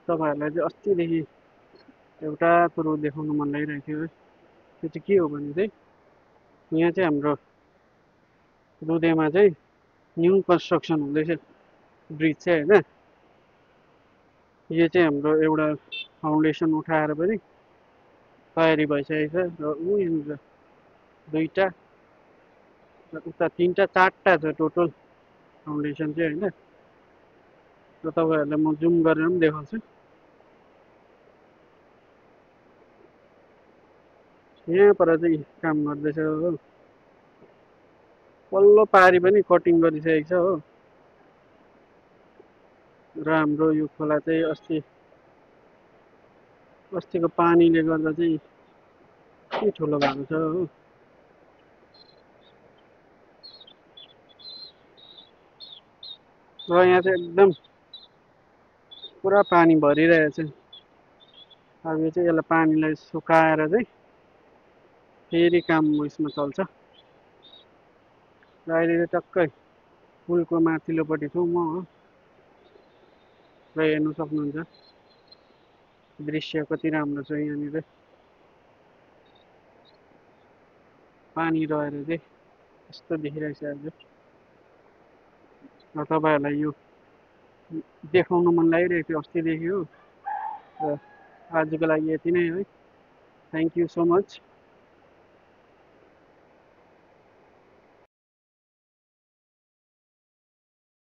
तपाईँहरूलाई चाहिँ अस्तिदेखि एउटा कुरो देखाउनु मन लागिरहेको थियो है। त्यो चाहिँ के हो भने चाहिँ यहाँ चाहिँ हाम्रो रुदेमा चाहिँ न्यू कन्स्ट्रक्सन हुँदैछ ब्रिज चाहिँ होइन। यो चाहिँ हाम्रो एउटा फाउन्डेसन उठाएर पनि तयारी भइसकेको छ र ऊ यहाँनिर दुईवटा र उता तिनवटा चारवटा छ टोटल फाउन्डेसन चाहिँ होइन। र तपाईँहरूलाई म जुम गरेर पनि देखाउँछु। यहाँ पर चाहिँ काम गर्दैछ हो। पल्लो पारी पनि कटिङ गरिसकेको छ हो। र हाम्रो यो खोला चाहिँ अस्तिको पानीले गर्दा चाहिँ के ठुलो भएको छ हो। र यहाँ चाहिँ एकदम पुरा पानी भरिरहेछ। अब यो चाहिँ यसलाई पानीलाई सुकाएर चाहिँ फेरि काम उयसमा चल्छ। र अहिले चाहिँ टक्कै पुलको माथिल्लोपट्टि छु म हो। र हेर्नु सक्नुहुन्छ दृश्य कति राम्रो छ यहाँनिर। पानी रहेर चाहिँ यस्तो देखिरहेछ आज। र तपाईँहरूलाई यो देखाउनु मन लागिरहेको थियो अस्तिदेखि हो। र आजको लागि यति नै है। Thank you so much.